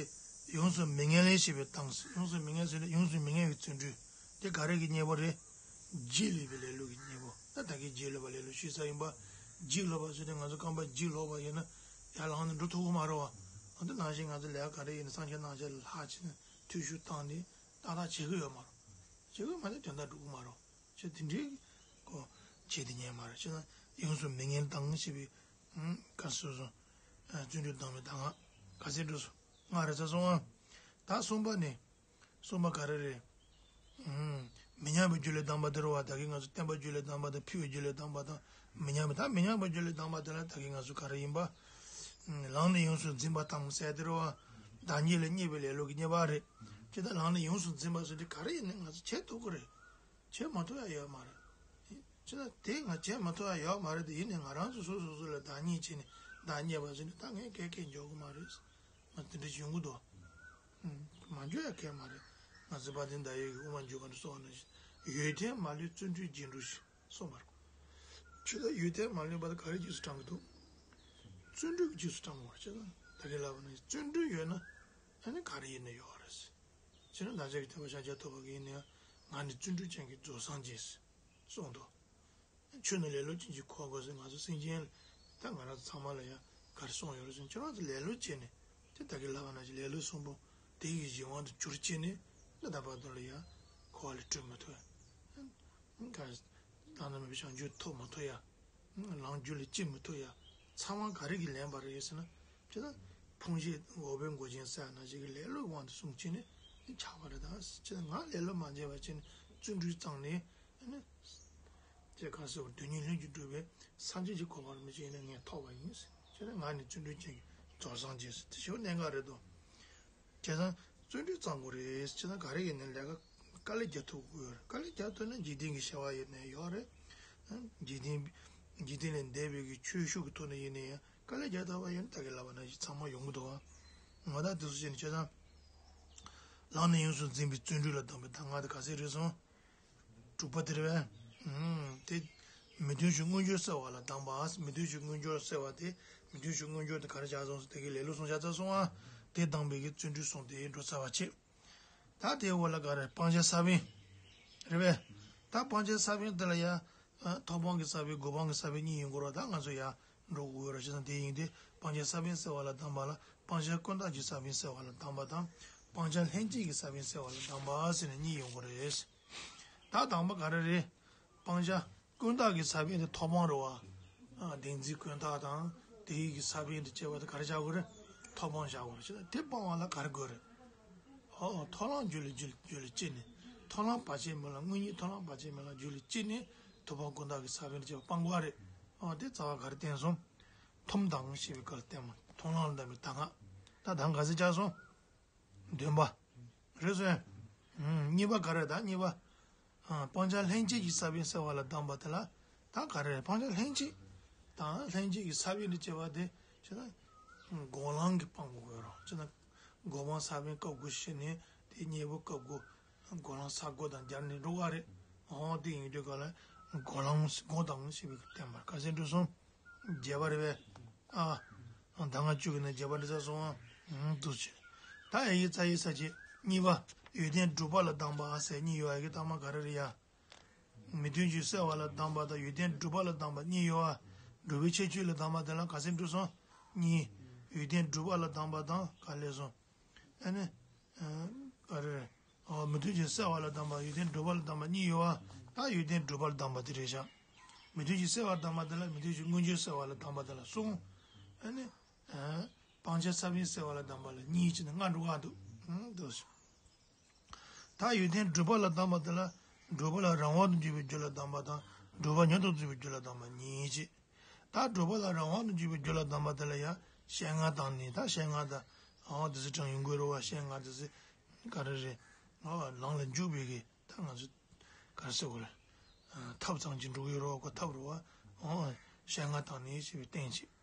ཡོངས་སུ་མི་ངལ་ལས་བྱེད་པའི་གདམས་ངག་ཡོངས་སུ་མི་ངལ་ཟེར་ན་ཡོངས་སུ་མི་ངལ་བའི་བརྩོན་འགྲུས། དེ་ག་རེ་གི་གཉེན་པོ་རེད། སྒྱིད་ལུག་པའི་ལེ་ལོ་གི་གཉེན་པོ། ད་ད་གིན་སྒྱིད་ལུག་པ་ལེ་ལོ་ཞུས་ཚར་ཡིན་པ། སྒྱིད་ལུག་པ་ཟེར་ནས་ང་ཚོ་རྐང་པ་སྒྱིད་ལུག་པ་ཡིན་ན། ཡར་ལངས་ནས་འགྲོ་ཐུབ་ཀྱི་མ་རེད་བ། ཨ་འདི་ནང་བཞིན་ང་ཚོ་ལས་ཀ་ག་རེ་ཡིན་ན་སངས་རྒྱས་རྣམ་ཐར་ལ་ལྷག་བྱས་ནས་ཐུགས་ཤུགས་བཏང་ནས་ཏག་ཏག་བྱེད་ཀྱི་ཡོད་མ་རེད། བྱེད་ཀྱི་མ་རེད་དོན་དག་འགྲུབ་ཀྱི་མ་རེད། ཅེས་དེ་འདྲའི་སྐོར་བྱེད་དེ་ཉན་མ་རེད། ཅེས་ན་ཡོངས་སུ་མི་ངལ་དང་ཞེས་པའི་ག་སོ་སོ་བརྩོན་འགྲུས་དང་བའི་གདམས་ངག་ག་ཚད་འགྲོ་སོང་། ལྔ་རེ་ཚར་སོང་ཨ། ད་གསུམ་པ་ནི། གསུམ་པ་ག་རེ་རེད། མི་མཉམ་པའི་རྒྱུ་ལས་ལྡན་པ་དེ་རེད་བ། ད་གིན་ང་ཚོ་བརྟན་པའི་རྒྱུ་ལས་ལྡན་པ་དང་ཕུགས་ཀྱི་རྒྱུ་ལས་ལྡན་པ་དང་མི་མཉམ་པ། ད་མི་མཉམ་པའི་རྒྱུ་ལས་ལྡན་པ་དེ་ལ་ད་གིན་ང་ཚོ་ག་རེ་ཡིན་པ། ལམ་ནི་ཡོངས་སུ་འཛིན་པ་དང་ཟེར་དེ་རེད་བ། བདག་ཉིད་ལ་བརྙས་པའི་ལེ་ལོ་གི་རྙེད་པ་རེད། ཅི་ལྟར་ལམ་ནི་ཡོངས་སུ་འཛིན་པ་ཟེར་དེ་ག་རེ་ཡིན་ནའི་ང་ཚོ་བྱེད་ཐུབ་ཀྱི་རེད། བྱེད་མ་ཐུབ་ཡ་ཡོད་མ་རེད། ཅི་ལྟར་དེ་ང་བྱེད་མ་ཐུབ་ཡ་ཡོད་མ་རེད་དེ། ཡིན་ནའི་ང་རང་ཚོ་སོ་སོ་སོ་ལ་བདག་ཉིད་བྱས་ནས་བདག་བརྙས་པ་ཟེར་ནས་ད་ངས་སྐད་སྐད་འཇོག་གི་མ་རེད། ང་དེ་འདྲ་ཞིག་ཡོང་གི་འདུག་མ་འཇོག་ཡ་གལ་མ་རེད། ང་ཚོ་དཔལ་ལྡན་ཟླ་འོད་ཀྱིས་དབུ་མ་འཇུག་ག་འདྲ་གསུངས་པ་ནང་བཞིན། ཡོན་ཏན་མ་ལུས་བརྩོན་འགྲུས་རྒྱས་འགྲོ་ཞིང་གསུངས་པ་རེད། ཆོས་ལ་ཡོན་ཏན་མ་ལུས་པ་དེ་ག་རེ་རྗེས་སུ་འབྲང་གི་འདུག་བརྩོན་འགྲུས་ཀྱི་རྗེས་སུ་འབྲང་དགོས་པ་རེད། ཅེས་ན་ད་གིན་ལབ་པ་ནང་བཞིན་བརྩོན་འགྲུས་ཡོད་ན་ཨ་ནི་ག་རེ་ཡིན་ན་ཡོད་རེད། ཅེས་ན་བདག་ཅག་གི་ཐེག་པ་ཤཱཀྱ་ཐུབ་པ་གིས་ཡིན་ན་ཡང་ང་ནི་བརྩོན་འགྲུས་ཅན་གྱི་རྫོགས་སངས་རྒྱས་གསུངས་འདུག་ཆོས་ནི་ལེ་ལོ་ཅན་གྱིས་གོས་དགོས་ཟེར། ང་ཚོ་སེམས་ཅན་ད་ང་རང་ཚང་མ་ལ་ཡང་ག་རེ་གསུངས་ཡོད་རེད་ཟེར་ན། ཁྱོད་རང་ཚོ་ལེ་ལོ་བྱས་ནས་དེ་ད་གིན་ལབ་པ་ནང་བཞིན་ལེ་ལོ་གསུམ་པོ་དེ་ཡི་གཞན་དབང་དུ་གྱུར་བྱས་ནས་ད་ལྟ་བར་དུ་ལ་ཡང་འཁོར་བ་ལས་གྲོལ་མི་ཐུབ་ཡ། ག་རེ་བླ་ན་མེད་པའི་བྱང་ཆུབ་ཐོབ་མི་ཐུབ་ཡ། ལམ་རྒྱུད་ལ་སྐྱེ་མི་ཐུབ་ཡ། ཚང་མ་ག་རེ་གིས་ལེན་པ་རེད་ཟེར་ན། ཅི་ལྟར་ཕུང་བྱེད་འོག་པའི་མགོ་ཅན་ཟེར་ན་ཞིག་གི་ལེ་ལོའི་དབང་དུ་སོང་བྱས་ནས་ཆགས་པ་རེད། ད་ཅི་ལྟར་ང་ལེ་ལོ་མ་བྱས་པ་བྱས་ནས་བརྩོན་འགྲུས་བཏང་ནས་ཨ་ནི། དེ་ག་ཟེར་བ་དོན་གཉིས་ལྷུན་གྱིས་གྲུབ་པའི་སངས་རྒྱས་ཀྱི་གོ་འཕང་རིན་པོ་ཆེ་ཡིན་ན་ངས་ཐོབ་པ་ཡིན། ཅི་ལྟར་ང་ནི་བརྩོན་འགྲུས་ཅན་གྱི་རྫོགས་སངས་རྒྱས་ཟེར་དེ་ཞེ་པོ་གནད་འགག་རེད་དོ། བྱས་ཙང་བརྩོན་འགྲུས་བརྩམ་དགོས་རེད། བྱས་ཙང་ག་རེ་ཡིན་ནའི་ལས་ཀ་དཀའ་ལས་རྒྱག་ཐུབ་དགོས་རེད། དཀའ་ལས་རྒྱག་ཐུབ་ན་འཇིག་རྟེན་གྱི་བྱ་བ་ཡིན་ནའི་ཡོད་རེད། འཇིག་རྟེན་འཇིག་རྟེན་ལས་འདས་པའི་གི་ཆོས་ཕྱོགས་ཀྱི་ཐོག་ནས་ཡིན་ནའི་ཡང་དཀའ་ལས་རྒྱག་ཐུབ་པ་ཡིན་ན་ད་གིན་ལབ་པ་ནང་བཞིན་ཚང་མ་ཡོང་གི་འདུག་བ། ང་ད་དེ་ཚོ་བྱས་ནས་བྱས་ཙང་། ལམ་ནི་ཡོངས་སུ་འཛིན་པའི་བརྩོན་འགྲུས་ལ་སྡང་བའི་གདམས་ངག་དེ་ག་ཚད་རེད་སོང་། དྲུག་པ་དེ་རེད་པས། ཨུམ། དེ། མི་མཐུན་ཕྱོགས་མངོན་གྱུར་གསལ་བ་ལ་སྡང་བ། མི་མཐུན་ཕྱོགས་མངོན་གྱུར་གསལ་བ་དེ། མི་མཐུན་ཕྱོགས་མངོན་གྱུར་དེ་ག་རེ་ཆགས་སོང་ཟེར་དེ་གི་ལེ་ལོ་སོང་ཆགས་ཚར་སོང་ཨ། དེ་སྡང་བའི་གི་བརྩོན་འགྲུས་སོང་དེ་འགྲོ་ཚར་བ་བྱེད། ད་དེའི་འོག་ལ་ག་རེ་སྤང་བྱ་ས་བོན། རེད་པས། ད་སྤང་བྱ་ས་བོན་དེ་ལ་ཡ། ཐོབ་དབང་གི་ས་བོན་གོ་འཕང་གི་ས་བོན་གཉིས་ཡོང་གི་རེད་བ། ད་ང་ཚོ་ཡ་འགྲོ་དགོས་རེད། བྱས་ཙང་དེ་ཡིན་དུས་སྤང་བྱ་ས་བོན་གསལ་བ་ལ་སྡང་བ་ལ་སྤང་བྱ་ཀུན་བརྟགས་ཀྱི་ས་བོན་གསལ་བ་ལ་སྡང་བ་དང་། སྤང་བྱ་ལྷན་སྐྱེས་ཀྱི་ས་བོན་གསལ་བ་ལ་སྡང་བ་ཟེར་ནས་གཉིས་ཡོང་གི་རེད། ད་དང་པོ་ག་རེ་རེད། སྤང་བྱ་ཀུན་བརྟགས་ཀྱི་ས་བོན་དེ་ཐོབ་དབང་རེད་བ། བདེན་འཛིན་ཀུན་བརྟགས་དང་དེ་ཡི་གི་ས་བོན་དེ་བཅས་པ་དེ་ག་རེ་བྱ་དགོས་རེད། ཐོབ་དབང་བྱ་དགོས་རེད། བྱས་ཙང་དེ་སྤང་བ་ལ་ག་རེ་དགོས་རེད། ཨོ། མཐོང་ལམ་རྒྱུད་ལ་རྒྱུད་རྒྱུད་ལ་སྐྱེས་ནས། མཐོང་ལམ་བར་ཆད་མེད་ལམ་དངོས་གཉེན་མཐོང་ལམ་བར་ཆད་མེད་ལམ་རྒྱུད་ལ་སྐྱེས་ནས་ཐོབ་དབང་ཀུན་བརྟགས་ཀྱི་ས་བོན་དེ་བཅས་པ་སྤང་དགོས་རེད། ཨོ། དེ་རྩ་བ་ག་རེ་བསྟན་སོང་། ཐོབ་དང་ཞེས་པའི་སྐབས་ལ་བསྟན་མ། མཐོང་ལམ་ལ་སྡང་བའི་གདམས་ངག་ད་གདམས་ངག་ག་ཚོད་བཅག་སོང་། བདུན་པ། རེད་སོང་། ཨང་། གཉིས་པ་ག་རེ་ད་གཉིས་པ། ཨང་། སྤང་བྱ་ལྷན་སྐྱེས་ཀྱི་ས་བོན་གསལ་བ་ལ་སྡང་བ་དེ་ལ། ད་ག་རེ་སྤང་བྱ་ལྷན་སྐྱེས་དང་ལྷན་སྐྱེས་ཀྱི་ས་བོན་དེ་བཅས་པ་དེ་བྱས་ན། སྒོམ་ལམ་གྱིས་སྤང་དགོས་རོ། བྱས་ན། སྒོམ་ས་བོན་སྐབས་དགུ་ཤེས་ནས་དེ་གཉེན་པོ་སྐབས་དགུ། སྒོམ་ལམ་ས་དགུ་དང་སྦྱར་ནས་འགྲོ་བ་རེད། ཨོ་དེ་ཡིན་དུས་ག་ལ་སྒོམ་ལམ་སྒོམ་དང་ཞེས་པའི་བསྟན་པ་ག་ཚོད་འགྲོ་སོང་། བརྒྱད་པ་རེད་པས། ཨ། གདམས་ངག་བཅུ་གི་ནང་བརྒྱད་པ་འདི་ཚར་སོང་ཨ། འདུག་བྱས། ད་ཨེ་ཡི་ཚ་ཡི་ས་བཅད་གཉིས་པ། ཡོན་ཏན་སྒྲུབ་པ་ལ་སྡང་བ་ཟེར་གཉིས་ཡོད། ཨེ་གི་ཐ་མ་ག་རེ་རེད་ཡ། མི་མཐུན་ཕྱོགས་གསལ་བ་ལ་སྡང་བ་དང་ཡོན་ཏན་སྒྲུབ་པ་ལ་སྡང་བ་གཉིས་ཡོད་ཨ། སྒྲུབ་པའི་ཁྱད་ཆོས་ལ་སྡང་བ་དེ་ལ་ག་ཚོད་འགྲོ་སོང་། གཉིས། ཡོན་ཏན་སྒྲུབ་པ་ལ་སྡང་བ་དང་ག་ལས་སོང་། ཨ་ནི། ག་རེ་རེད། ཨོ། མི་མཐུན་ཕྱོགས་གསལ་བ་ལ་སྡང་བ་ཡོན་ཏན་སྒྲུབ་པ་ལ་སྡང་བ་གཉིས་ཡོད་པ། ད་ཡོན་ཏན་སྒྲུབ་པ་ལ་སྡང་བ་དེ་རེད་ཤག་མི་མཐུན་ཕྱོགས་གསལ་བ་ལ་སྡང་བ་དེ་ལ་མི་མཐུན་ཕྱོགས་མངོན་གྱུར་གསལ་བ་ལ་སྡང་བ་དེ་ལ་གསུམ། ཨ་ནི། ཨ། སྤང་བྱ་ས་བོན་སེལ་བ་ལ་གདམས་པ་ལ་གཉིས་བྱས་ནས་ལྔ་འགྲོ་ག་འདུག་ཨང་། འདུག་སེ། ད་ཡོན་ཏན་སྒྲུབ་པ་ལ་གདམས་པ་དེ་ལ། སྒྲུབ་པ་ལ་རང་དབང་དུ་འགྱུར་བའི་རྒྱུ་ལ་གདམས་པ་དང་། སྒྲུབ་པ་ཉམས་སུ་བླང་བའི་རྒྱུ་ལ་གདམས་པ་གཉིས་བྱས། ད་སྒྲུབ་པ་ལ་རང་དབང་དུ་འགྱུར་བའི་རྒྱུ་ལ་གདམས་པ་དེ་ལ་ཡང་ཞལ་སྔ་དང་ནི། ད་ཞལ་སྔ་དང་། ཨང་། དེ་ཚོ་དྲངས་ཡོང་དགོས་རེད་བ། ཞལ་སྔ་དེ་ཚོ་ག་རེ་རེད། ཨང་། ལམ་ལ་འཇུག་པའི་གི། ད་ང་ཚོ་ག་རེ་ཟེར་དགོས་རེད། ཨ། ཐབས་ཙམ་གྱིས་འགྲུབ་ཀྱི་རེད་བ། ཁོ་ཐབས་རེད་བ། ཨང་། ཞལ་སྔ་དང་ནི་ཞེས་པའི་རྟེན་བྱེད།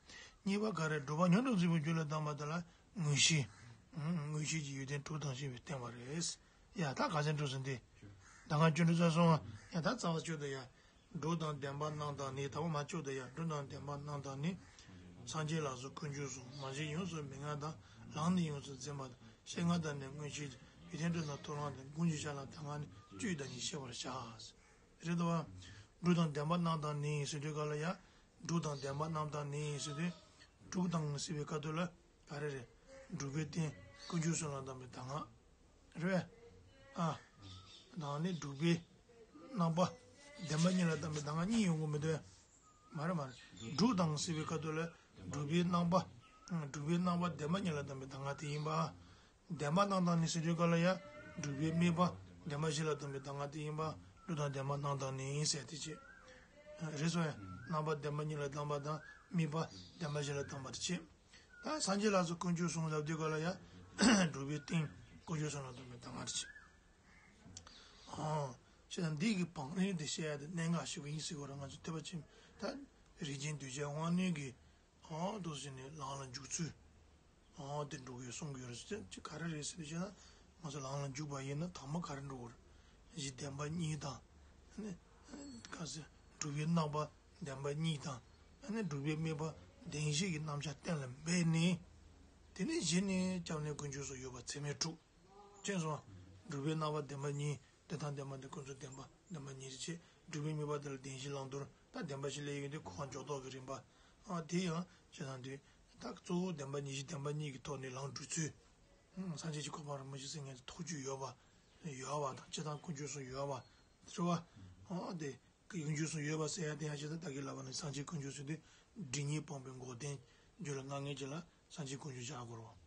གཉིས་པ་ག་རེ། སྒྲུབ་པ་ཉམས་སུ་བླང་བའི་རྒྱུ་ལ་གདམས་པ་དེ་ལ་དངོས་གཞི། ཨང་། དངོས་གཞི་གི་ཡོན་ཏན་དྲུག་དང་བཅས་པའི་བསྟན་པ་རེད། ཡ། ད་ག་ཚོད་འགྲོ་སོང་འདི། ཟླ་ལྔ་བཅུ་འགྲོ་ཚར་སོང་ཨ། ཡ། ད་རྩ་བ་བཅུ་དང་ཡ། སྒྲུབ་དང་བདེན་པ་རྣམས་དང་ནི། ད་བ་མ་བཅུ་དང་ཡ། སྒྲུབ་དང་བདེན་པ་རྣམས་དང་ནི། སངས་རྒྱས་ལ་སོགས་ཀུན་འབྱུང་གསུམ། མ་བྱས་ཡོངས་སུ་མི་ངལ་དང་། ལམ་ནི་ཡོངས་སུ་འཛིན་པ་དང་། ཞལ་སྔ་དང་ནི་དངོས་གཞི། ཡོན་ཏན་དྲུག་དང་མཐོང་ལམ་དང་། དགོངས་གཞི་བཞག་ལ་ད་སྔ་ནི། བཅུ་ཡི་བདག་ཉིད་ཤེས་པར་བྱ། རེད་དོ། སྒྲུབ་དང་བདེན་པ་རྣམས་དང་ནི་ཟེར་དུས་ག་ལ་ཡ། སྒྲུབ་དང་བདེན་པ་རྣམས་དང་ནི་ཟེར་དུས། སྒྲུབ་དང་ཟེར་བའི་སྐབས་དུ་ལ་ག་རེ་རེད། སྒྲུབ་པའི་རྟེན་ཀུན་འབྱུང་གསུམ་ལ་གདམས་པའི་གདམས་ངག་རེད་པས། ཨ། དང་ནི་སྒྲུབ་པའི་རྣམ་པ་བདེན་པ་གཉིས་ལ་གདམས་པའི་གདམས་ངག་གཉིས་ཡོང་གི་མི་འདུག་མ་རེད་མ་རེད། སྒྲུབ་དང་ཟེར་བའི་སྐབས་དུ་ལ་སྒྲུབ་པའི་རྣམ་པ། སྒྲུབ་པའི་རྣམ་པ་བདེན་པ་གཉིས་ལ་གདམས་པའི་གདམས་ངག་དེ་ཡིན་པ། བདེན་པ་རྣམས་དང་ནི་ཟེར་དུས་ག་ལ་ཡ། སྒྲུབ་པའི་དམིགས་པ་བདེན་པ་བཞི་ལ་གདམས་པའི་གདམས་ངག་དེ་ཡིན་པ། སྒྲུབ་དང་བདེན་པ་རྣམས་དང་ནི་ཟེར་དེ་བྱས། རེད་སོང་ཡ། རྣམ་པ་བདེན་པ་གཉིས་ལ་གདམས་པ་དང་དམིགས་པ་བདེན་པ་བཞི་ལ་གདམས་པ་དེ་བྱས། ད་སངས་རྒྱས་ལ་སོགས་ཀུན་འབྱུང་གསུམ་ལབ་དུས་ག་ལ་ཡ། སྒྲུབ་པའི་རྟེན་ཀུན་འབྱུང་གསུམ་ལ་གདམས་པའི་གདམས་ངག་དེ་བྱས། ཨང་། བྱས་ཙང་འདི་གི་བང་རིམ་དེ་བཤད་ཡ་དེ་གནད་འགག་ཞིག་ཡིན་ཟེར་བ་རང་ང་ཚོ་འཐད་པ་ཕྱིན། ད་རིགས་ཅན་གདུལ་བྱའི་དབང་རྣོན་གྱི། ཨང་། འདུག་སེ་ནས་ལམ་ལ་འཇུག་ཚུལ། ཨང་། དེ་འགྲོ་གི་ཡོད་གསུང་གི་ཡོད་རེད་ཟེར། ཅི་ག་རེ་རེད་ཟེར་དུས་བྱས་ན། ང་ཚོ་ལམ་ལ་འཇུག་པ་ཡིན་ན་དང་པོ་ག་རེ་འགྲོ་དགོས་རེད། གཞི་བདེན་པ་གཉིས་དང་། ཨ་ནི། ག་ཟེར། སྒྲུབ་པའི་རྣམ་པ་བདེན་པ་གཉིས་དང་། ཨ་ནི་སྒྲུབ་པའི་དམིགས་པ་བདེན་བཞི་གི་རྣམ་གཞག་གཏན་ལ་འབེབས་ནས། དེ་ནས་གཞི་ནས་སྐྱབས་གནས་དཀོན་མཆོག་སོགས་ཡོད་པ་ཚད་མས་གྲུབ། ཅེས་སོ། སྒྲུབ་པའི་རྣམ་པ་བདེན་པ་གཉིས། དེ་དང་ལྡན་པ་འདི་ཀུན་རྫོབ་བདེན་པ་བདེན་པ་གཉིས་རེད་ཅེས། སྒྲུབ་པའི་དམིགས་པ་དེ་ལ་བདེན་བཞི་བླང་དོར། ད་བདེན་པ་བཞི་ལས་ཡོད་དེ་གོ་འཕང་མཆོག་ཐོབ་ཀྱི་རིམ་པ། ཨ། དེ་ཡང་བྱས་ཙང་དུས། ད་གཙོ་བོ་བདེན་པ་གཉིས་བཞི་བདེན་པ་གཉིས་ཀྱི་ཐོག་ནས་ལམ་སྒྲུབ་ཚུལ། ཨང་། སངས་རྒྱས་ཀྱི་གོ་འཕང་རིན་པོ་ཆེ་ཟེར་མཁན་དེ་ཐོབ་རྒྱུ་ཡོད་པ། ཡོད་པ་དང་། སྤྱིར་བཏང་དཀོན་མཆོག་གསུམ་ཡོད་པ། རེད་བ། ཨ། དེ། ཀུན་འབྱུང་གསུམ་ཡོད་པ་ཟེར་ཡ་དེ་ཡང་བྱས་ཙང་ད་གིན་ལབ་པ་ནི་སངས་རྒྱས་དཀོན་མཆོག་གསུམ་དེ་སྒྲིབ་གཉིས་སྤངས་པའི་འགོག་བདེན་རྒྱུད་ལ་མངའ་མཁན་ཅིག་ལ་སངས་རྒྱས་དཀོན་མཆོག་བཞག་དགོས་རེད་བ།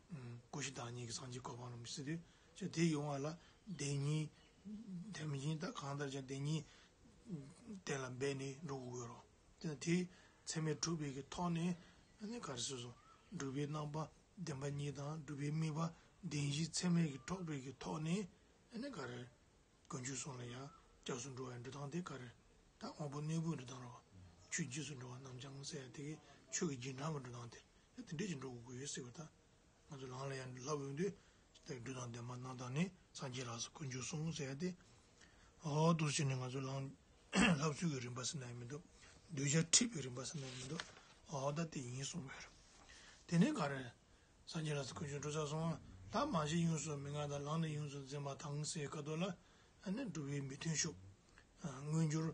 ཨུམ། ཀུན་གཞི་བདག་ཉིད་ཀྱི་སངས་རྒྱས་གོ་འཕང་རིན་པོ་ཆེ་དེ་ཅེས་དེ་ཡོང་བ་ལ་བདེན་གཉིས། དེ་མིན་ད་གང་ལྟར་ཀྱང་བདེན་གཉིས་གཏན་ལ་འབེབས་ནས་འགྲོ་དགོས་ཀྱི་ཡོད་རེད་བ། དེ་ན་དེ་ཚད་མས་གྲུབ་པའི་གི་ཐོག་ནས་ཨ་ནི་ག་རེ་ཟེར་སོང་། སྒྲུབ་པའི་རྣམ་པ་བདེན་པ་གཉིས་དང་སྒྲུབ་པའི་དམིགས་པ་བདེན་བཞི་ཚད་མས་གི་གྲུབ་པའི་གི་ཐོག་ནས་ཨ་ནི་ག་རེ། དཀོན་མཆོག་གསུམ་ལ་ཡང་སྐྱབས་སུ་འགྲོ་བའི་འགྲོ་སྟངས་དེ་ག་རེ། ད་དབང་པོ་རྣོན་པོའི་འགྲོ་སྟངས་རེད་བ། ཆོས་རྗེས་སུ་འགྲོ་བ་རྣམ་བྱང་ཟེར་ཡ་དེ་གི་ཆོས་ཀྱི་རྗེས་འབྲང་གི་འགྲོ་སྟངས་དེ། ཡ། དེ་འདྲས་ཀྱི་འགྲོ་དགོས་ཀྱི་ཡོད་ཟེར་བ། ད་ང་ཚོ་ལམ་ལ་ཡང་ལབ་ཡོང་དུས། དེ་སྒྲུབ་དང་བདེན་པ་རྣམས་དང་ནི། སངས་རྒྱས་ལ་སོགས་ཀུན་འབྱུང་གསུམ་ཟེར་ཡ་དེ། འོ་འདུག་སེ་བྱས་ནས་ང་ཚོ་ལམ་ལྷབ་ཚུལ་གྱི་རིམ་པ་ཟེར་ན་ཡང་མི་འདུག་གདུལ་བྱ་ཁྲིད་པའི་རིམ་པ་ཟེར་ན་ཡང་མི་འདུག་འོ་ད་དེ་ཡིན་གསུངས་པ་རེད། དེ་ནས་ག་རེ། སངས་རྒྱས་ལ་སོགས་ཀུན་འབྱུང་གྲུབ་ཚར་སོང་བ། ད་མ་བྱས་ཡོངས་སུ་མི་ངལ་དང་། ལམ་ནི་ཡོངས་སུ་འཛིན་པ་དང་ཟེར་བའི་སྐབས་དུ་ལ། ཨ་ནི་སྒྲུབ་པའི་མི་མཐུན་ཕྱོགས། ཨ། མངོན་གྱུར་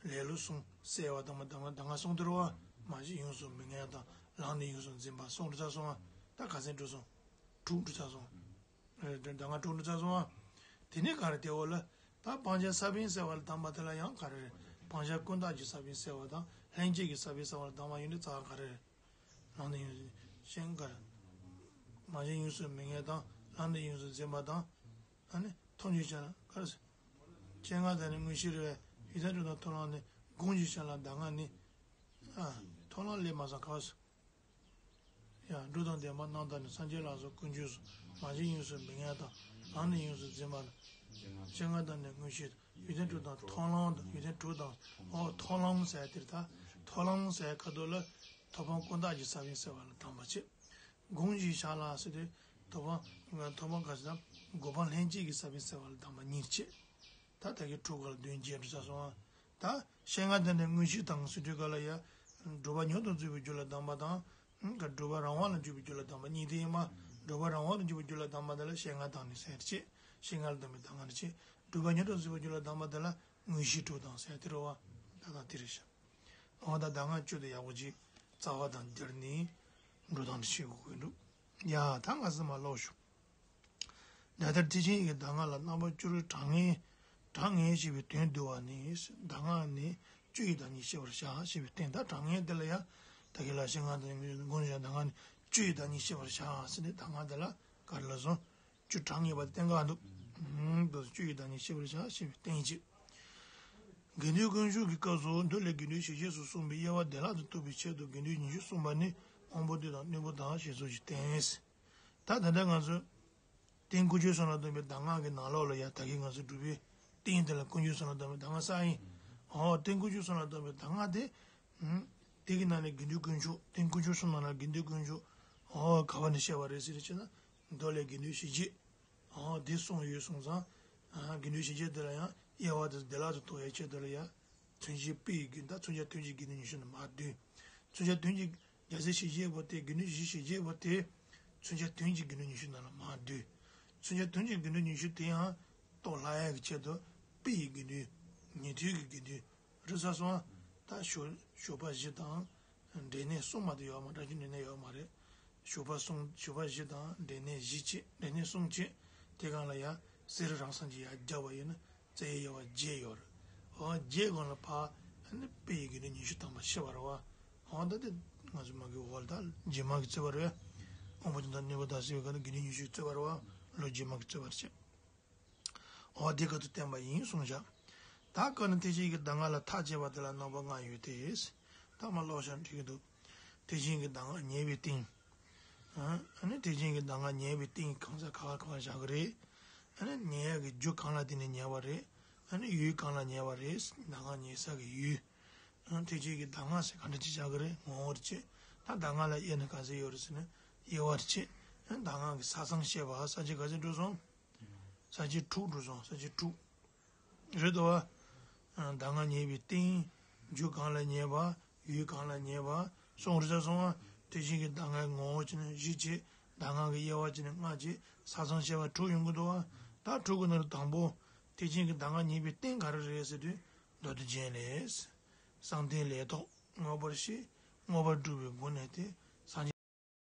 ལེ་ལོ་གསུམ་བསལ་བ་དང་། མ་དང་ང་གསུང་དོར་བ། མ་བྱས་ཡོངས་སུ་མི་ངལ་དང་། ལམ་ནི་ཡོངས་སུ་འཛིན་པ་གསུམ་འགྲོ་ཚར་སོང་བ། ད་ག་ཚད་འགྲོ་སོང་། དྲུག་འགྲོ་ཚར་སོང་། ཨ། ད་ང་དྲུག་འགྲོ་ཚར་སོང་བ། དེ་ནས་ག་རེ་དེ་འོག་ལ། ད་སྤང་བྱ་ས་བོན་སེལ་བ་ལ་གདམས་པ་དེ་ལ་ཡང་ག་རེ་རེད། སྤང་བྱ་ཀུན་བརྟགས་ཀྱི་ས་བོན་སེལ་བ་དང་། ལྷན་སྐྱེས་ཀྱི་ས་བོན་སེལ་བ་ལ་གདམས་པ་ཡོད་དུས་རྩ་བ་ག་རེ་རེད། ལམ་ནི་ཡོངས་སུ་ཞེན་ཀར། མ་བྱས་ཡོངས་སུ་མི་ངལ་དང་། ལམ་ནི་ཡོངས་སུ་འཛིན་པ་དང་། ཨ་ནི་མཐོང་ཆོས་བྱ་ལ་ག་རེ་ཟེར། སྤྱན་སྔ་དང་ནི་དངོས་གཞི་རེད་པས། ཡོན་ཏན་དྲུག་དང་མཐོང་ལམ་ནི། དགོངས་གཞི་བཞག་ལ་གདམས་ངག་ནི། ཨ། མཐོང་ལམ་ལས་མ་གསུངས་ག་བ་སོ། ཡང་སྒྲུབ་དང་བདེན་པ་རྣམས་དང་ནི། སངས་རྒྱས་ལ་སོགས་ཀུན་འབྱུང་གསུམ། མ་བྱས་ཡོངས་སུ་མི་ངལ་དང་། ལམ་ནི་ཡོངས་སུ་འཛིན་པ་དང་། སྤྱན་སྔ་དང་ནི་དངོས་གཞི་དང་། ཡོན་ཏན་དྲུག་དང་མཐོང་ལམ་དང་། ཡོན་ཏན་དྲུག་དང་། འོ་མཐོང་ལམ་ཟེར་དེར་ད། མཐོང་ལམ་ཟེར་ཁ་ཐོག་ལ། ཐོབ་སྤང་ཀུན་བརྟགས་ཀྱི་ས་བོན་སེལ་བ་ལ་གདམས་པ་བྱེད། དགོངས་གཞི་བཞག་ལ་ཟེར་དུས། ཐོབ་སྤང་། ཐོབ་སྤང་ག་ཟེར་ན། གོ་འཕང་ལྷན་སྐྱེས་ཀྱི་ས་བོན་སེལ་བ་ལ་གདམས་པ་གཉིས་བྱེད། ད་ད་གིན་དྲུག་ག་ལ་བདུན་བརྒྱད་འགྲོ་ཚར་སོང་བ། ད་སྤྱན་སྔ་དང་ནི་དངོས་གཞི་དང་ཟེར་དུས་ག་ལ་ཡ། སྒྲུབ་པ་ཉམས་སུ་བླང་བའི་རྒྱུ་ལ་གདམས་པ་དང་། སྒྲུབ་པ་རང་དབང་ལ་འཇུག་པའི་རྒྱུ་ལ་གདམས་པ་གཉིས་དེ་ཡིན་པ། སྒྲུབ་པ་རང་དབང་ལ་འཇུག་པའི་རྒྱུ་ལ་གདམས་པ་དེ་ལ་སྤྱན་སྔ་དང་ནི་ཟེར་བྱེད། སྤྱན་སྔ་ལ་གདམས་པའི་གདམས་ངག་ནི་བྱེད། སྒྲུབ་པ་ཉམས་སུ་བླང་བའི་རྒྱུ་ལ་གདམས་པ་དེ་ལ་དངོས་གཞི་དྲུག་དང་ཟེར་དེ་རེད་བ། ད་ད་དེ་རེད་ཤག་འོ་ད་གདམས་ངག་བཅུ་དེ་ཡག་པོ་ཅིག་རྩ་བ་དང་སྦྱར་ནས་འགྲོ་སྟངས་དེ་ཤེས་དགོས་ཀྱི་འདུག་ཡ། ད་ང་ཚོ་མར་ཀློག་ཞུ། ད་ལྟར་ཐེག་ཆེན་ཡི་གེ་གདམས་ངག་ལ། རྣམ་པ་བཅུ་རུ་གྲངས་ངེས། གྲངས་ངེས་ཞེས་པའི་དོན་བསྡུ་བ་ནི། གདམས་ངག་ནི་བཅུ་ཡི་བདག་ཉིད་ཤེས་པར་བྱ་ཞེས་པའི་རྟེན། ད་གྲངས་ངེས་དེ་ལ་ཡང་ད་གིན་ལ་སྤྱན་སྔ་དང་དགོངས་གཞི་གདམས་ངག་ནི་ བཅུ་ཡི་བདག་ཉིད་ཤེས་པར་བྱ་ཟེར་ནས་གདམས་ངག་དེ་ལ་ག་རེ་ལབ་སོང་། བཅུ་གྲངས་ངེས་པ་དེ་བསྟན་ག་འདུག་ཨུམ། བཅུ་ཡི་བདག་ཉིད་ཤེས་པར་བྱ་ཞེས་པའི་བསྟན་བྱས། དགེ་འདུན་དཀོན་མཆོག་གི་སྐབས་སུ་མདོ་ལས་དགེ་འདུན་ཞི་བྱེད་སོགས་གསུངས་པའི་དབྱེ་བ་བདེ་བླག་ཏུ་རྟོགས་པའི་ཆེད་དུ་དགེ་འདུན་ཉི་ཤུ་གསུངས་པ་ནི་དབང་པོ་བདུན་དང་གནོད་པ་དང་ཞེས་སོགས་ཀྱིས་བསྟན། ད་ད་ལྟ་ང་ཚོས་རྟེན་དཀོན་མཆོག་གསུམ་ལ་སྡོམ་པའི་གདམས་ངག་གི་ནང་ལོགས་ལ་ཡང་ད་གིན་ང་ཚོས་སྒྲུབ་པའི་རྟེན་དེ་ལ་དཀོན་མཆོག་གསུམ་ལ་སྡོམ་པའི་གདམས་ངག་བསགས་ཡིན། འོ་རྟེན་དཀོན་མཆོག་གསུམ་ལ་སྡོམ་པའི་གདམས་ངག་དེ། ཨུམ། དེ་གི་ནང་ནས་དགེ་འདུན་དཀོན་མཆོག་རྟེན་དཀོན་མཆོག་གསུམ་ནང་ལ་དགེ་འདུན་དཀོན་མཆོག་འོ་ག་བ་ནས་བཤད་པ་རེད་ཟེར་བྱས་ན། མདོ་ལས་དགེ་འདུན་ཞི་བྱེད། འོ་དེ་གསུངས་ཡོད་སོང་ཙང་། ཨ་དགེ་འདུན་ཞི་བྱེད་དེ་ལ་ཡང་དབྱེ་བ་དེ་བདེ་བླག་ཏུ་རྟོགས་ཡའི་ཆེད་དུ་ལ་ཡང་། མཚོན་བྱེད་དཔེ་ཡི་དགེ་འདུན་དང་མཚོན་བྱ་དོན་གྱི་དགེ་འདུན་ཉི་ཤུ་ནང་མར་བསྡུས། མཚོན་བྱ་དོན་གྱི་རྒྱལ་སྲས་ཞི་བྱེད་པོ་དེ་དགེ་འདུན་ཞི་ཞི་བྱེད་པོ་དེ། མཚོན་བྱ་དོན་གྱི་དགེ་འདུན་ཉི་ཤུ་ནང་ལ་མར་བསྡུས། མཚོན་བྱ་དོན་གྱི་དགེ་འདུན་ཉི་ཤུ་དེ་ཡང་རྟོགས་སླ་ཡག་གི་ཆེད་དུ་དཔེ་ཡི་དགེ་འདུན། ཉན་ཐོས་ཀྱི་དགེ་འདུན། རེད་ས་སོང་ཨ། ད་ཞོགས་ཞོགས་པ་བཞི་དང་། འབྲས་གནས་གསུམ་མ་གཏོགས་ཡོད་མ་རེད། བཀྲ་ཤིས་འབྲས་གནས་ཡོད་མ་རེད། ཞོགས་པ་གསུམ་ཞོགས་པ་བཞི་དང་འབྲས་གནས་བཞི་བྱས་འབྲས་གནས་གསུམ་བྱས། དེ་སྒང་ལ་ཡང་གསེར་རང་སངས་རྒྱས་ཡར་བརྒྱབ་པ་ཡིན་ན་རྩ་བའི་དབྱེ་བ་བརྒྱད་ཡོད་རེད། འོ་བརྒྱད་སྒང་ལ་ཕར་ཨ་ནི་དཔེ་ཡི་དགེ་འདུན་ཉི་ཤུ་ཐམ་པ་བཤད་པ་རེད་བ། འོ་ད་དེ་ང་ཚོ་མ་གི་འོག་ལ་ད་རྗེས་མ་གི་རྩོད་པ་རེད། དབང་པོ་བདུན་དང་གནོད་པ་དང་ཟེར་བའི་སྒང་ལ་དགེ་འདུན་ཉི་ཤུ་རྩོད་པ་རེད་བ། ལོ་རྗེས་མ་གི་རྩོད་པ་རེད་བྱས། འོ་དེ་སྐབས་སུ་བསྟན་པ་ཡིན་གསུངས་བཞག་ད་བཀའ་ནི་ཐེག་ཆེན་གྱི་གདམས་ངག་ལ་ཐག་བཅད་པ་དེ་ལ་རྣམ་པ་ལྔ་ཡོད་དེ། ད་མ་ཀློག་བཞག་འགྲིག་གི་འདུག་ཐེག་ཆེན་གྱི་གདམས་ངག་ཉེ་བའི་སྟེང་། ཨ་ནི་ཐེག་ཆེན་གྱི་གདམས་ངག་ཉེ་བའི་སྟེང་གང་ས་ག་བ་ག་བ་བཞག་གི་རེད། ཨ་ནི་ཉེ་ཡག་གི་རྒྱུ་གང་ལ་བརྟེན་ནས་ཉེ་བ་རེད། ཨ་ནི་ཡུལ་གང་ལ་ཉེ་བ་རེད། གདམས་ངག་ཉེ་ས་གི་ཡུལ། ཨ་ཐེག་ཆེན་གྱི་གདམས་ངག་ཟེར་ག་འདྲ་ཅིག་བཞག་གི་རེད། ངོ་བོར་བྱེད། ད་གདམས་ངག་ལ་དབྱེ་ན་ག་ཚོད་ཡོད་རེད་ཟེར་ན། དབྱེ་བར་བྱེད། གདམས་ངག་གི་ས་མཚམས་བཤད་པ་ས་བཅད་ག་ཚོད་འགྲོ་སོང་། ས་བཅད་དྲུག་འགྲོ་སོང་། ས་བཅད་དྲུག་རེད་དོ། གདམས་ངག་ཉེ་བའི་སྟེང་། རྒྱུ་གང་ལ་ཉེ་བ། ཡུལ་གང་ལ་ཉེ་བ། གསུངས་རེད་ས་སོང་བ། དེ་བཞིན་གྱི་གདམས་ངག་ངོ་བོ་བྱས་ནས་བཞི་བྱས། གདམས་ངག་གི་དབྱེ་བ་བྱས་ནས་ལྔ་བྱས། ས་མཚམས་བཤད་པ་དྲུག་ཡོང་གི་འདུག་བ། ད་དྲུག་གི་ནང་ནས་དང་པོ། དེ་བཞིན་གྱི་གདམས་ངག་ཉེ་བའི་སྟེང་ག་རེ་རེད་ཟེར་དུས། མདོ་སྡེ་རྒྱན་ལས། བསམ་གཏན་ལས་ལྡོག་མངོན་པར་ཤེས། མངོན་པར་སྒྲུབ་པའི་སྒོ་ནས་ཏེ།